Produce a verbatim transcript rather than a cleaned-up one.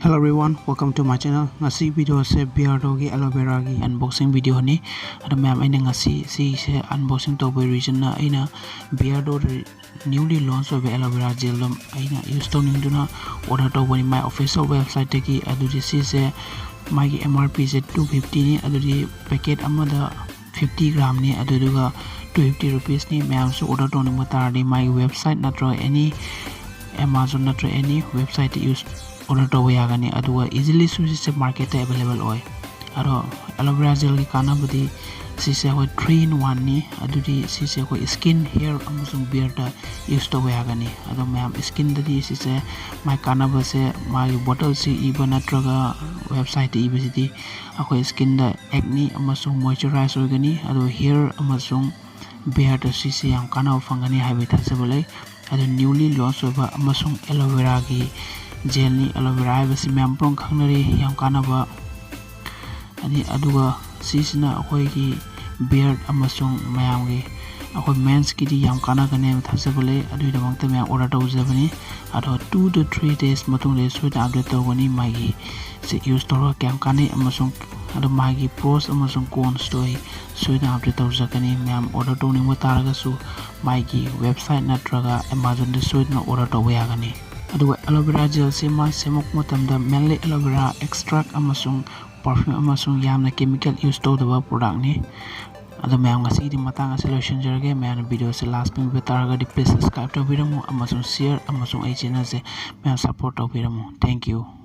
Hello everyone, welcome to my channel. ꯉꯁꯤ video ꯑꯁꯦ Beardo ꯒꯤ aloe vera ꯒꯤ unboxing video ꯅꯤ꯫ ꯑꯗꯣ ꯃꯌꯥꯝ, ꯑꯩꯅ ꯉꯁꯤ ꯁꯤꯁꯦ unboxing ꯇꯧꯕꯒꯤ reason ꯅ ꯑꯩꯅ Beardo ꯔꯤ-, newly launch ꯑꯣꯏꯕ aloe vera gel ꯗꯣ ꯑꯩꯅ use ꯇꯧꯅꯤꯡꯗꯨꯅ order ꯇꯧꯕꯅꯤ ꯃꯥꯏ official website ꯇꯒꯤ꯫ ꯑꯗꯨꯗꯤ ꯁꯤꯁꯦ ꯃꯥꯒꯤ M R P ꯁꯦ two fifty ꯅꯤ꯫ ꯑꯗꯨꯗꯤ packet ꯑꯃꯗ fifty gram ꯅꯤ꯫ ꯑꯗꯨꯗꯨꯒ two fifty rupees ꯅꯤ꯫ ꯃꯌꯥꯝꯁꯨ order ꯇꯧꯅꯤꯡꯕ ꯇꯥꯔꯗꯤ ꯃꯥꯒꯤ website ꯅꯠꯇ꯭ꯔꯒ any Amazon ꯅꯠꯇ꯭ꯔꯒ any website ꯇ use order ꯇꯧꯕ ꯌꯥꯒꯅꯤ꯫ ꯑꯗꯨꯒ easily ꯁꯨ ꯁꯤꯁꯦ market ꯇ available ꯑꯣꯏ꯫ ꯑꯗꯣ aloe vera gel ꯒꯤ ꯀꯥꯟꯅꯕꯗꯤ ꯁꯤꯁꯦ ꯑꯩꯈꯣꯏ three in one ꯅꯤ꯫ ꯑꯗꯨꯗꯤ ꯁꯤꯁꯦ ꯑꯩꯈꯣꯏ skin, hair ꯑꯃꯁꯨꯡ beard ꯇ use ꯇꯧꯕ ꯌꯥꯒꯅꯤ꯫ ꯑꯗꯣ ꯃꯌꯥꯝ, skin ꯗꯗꯤ ꯁꯤꯁꯦ ꯃꯥꯏ ꯀꯥꯟꯅꯕꯁꯦ ꯃꯥꯒꯤ bottle ꯁꯤ ꯏꯕ ꯅꯠꯇ꯭ꯔꯒ website ꯇ ꯏꯕꯁꯤꯗꯤ ꯑꯩꯈꯣꯏ skin ꯗ acne ꯑꯃꯁꯨꯡ moisturize ꯑꯣꯏꯒꯅꯤ꯫ ꯑꯗꯣ hair ꯑꯃꯁꯨꯡ beard ꯇ ꯁꯤꯁꯦ ꯌꯥꯝ ꯀꯥꯟꯅꯕ ꯐꯪꯒꯅꯤ ꯍꯥꯏꯕꯒꯤ ꯊꯥꯖꯕ ꯂꯩ꯫ ꯑꯗꯨ newly launch ꯑꯣꯏꯕ ꯑꯃꯁꯨꯡ aloe vera ꯒꯤ gel ꯅꯤ꯫ Aloe vera ꯍꯥꯏꯕꯁꯤ ꯃꯌꯥꯝ ꯄꯨꯝꯅꯃꯛ ꯈꯪꯅꯔꯤ, ꯌꯥꯝ ꯀꯥꯟꯅꯕ꯫ ꯑꯅꯤ, ꯑꯗꯨꯒ ꯁꯤꯁꯤꯅ ꯑꯩꯈꯣꯏꯒꯤ beard ꯑꯃꯁꯨꯡ ꯃꯌꯥꯝꯒꯤ, ꯑꯩꯈꯣꯏ mens ꯀꯤꯗꯤ ꯌꯥꯝ ꯀꯥꯟꯅꯒꯅꯤ ꯍꯥꯏꯕ ꯊꯥꯖꯕ ꯂꯩ꯫ ꯑꯗꯨꯒꯤꯗꯃꯛꯇ ꯃꯌꯥꯝ order ꯇꯧꯖꯕꯅꯤ꯫ ꯑꯗꯣ two to three days ꯃꯇꯨꯡꯗ ꯁꯣꯏꯗꯅ update ꯇꯧꯒꯅꯤ ꯃꯥꯒꯤ ꯁꯦ use ꯇꯧꯔꯒ ꯀꯌꯥꯝ ꯀꯥꯟꯅꯩ ꯑꯃꯁꯨꯡ ꯑꯗꯣ ꯃꯥꯒꯤ pros ꯑꯃꯁꯨꯡ cons ꯇꯣ ꯑꯩ ꯁꯣꯏꯗꯅ update ꯇꯧꯖꯔꯛꯀꯅꯤ꯫ ꯃꯌꯥꯝ order ꯇꯧꯅꯤꯡꯕ ꯇꯥꯔꯒꯁꯨ ꯃꯥꯒꯤ website ꯅꯠꯇ꯭ꯔꯒ Amazon ꯗ ꯁꯣꯏꯗꯅ order ꯇꯧꯕ ꯌꯥꯒꯅꯤ꯫ ꯑꯗꯨꯒ aloe vera gel ꯁꯦ ꯃꯥ ꯁꯦꯝꯃꯛꯄ ꯃꯇꯝꯗ mainly aloe vera extract ꯑꯃꯁꯨꯡ perfume ꯑꯃꯁꯨꯡ ꯌꯥꯝꯅ chemical use ꯇꯧꯗꯕ product ꯅꯤ꯫ ꯑꯗꯣ ꯃꯌꯥꯝ, ꯉꯁꯤꯒꯤꯗꯤ ꯃꯇꯥꯡ ꯑꯁꯤꯗ ꯂꯣꯏꯁꯤꯟꯖꯔꯒꯦ꯫ ꯃꯌꯥꯝꯅ video ꯁꯦ last ꯄꯦꯟꯕꯤꯕ ꯇꯥꯔꯒꯗꯤ please subscribe ꯇꯧꯕꯤꯔꯝꯃꯨ ꯑꯃꯁꯨꯡ share ꯑꯃꯁꯨꯡ ꯑꯩ channel ꯁꯦ ꯃꯌꯥꯝ support ꯇꯧꯕꯤꯔꯝꯃꯨ꯫ Thank you꯫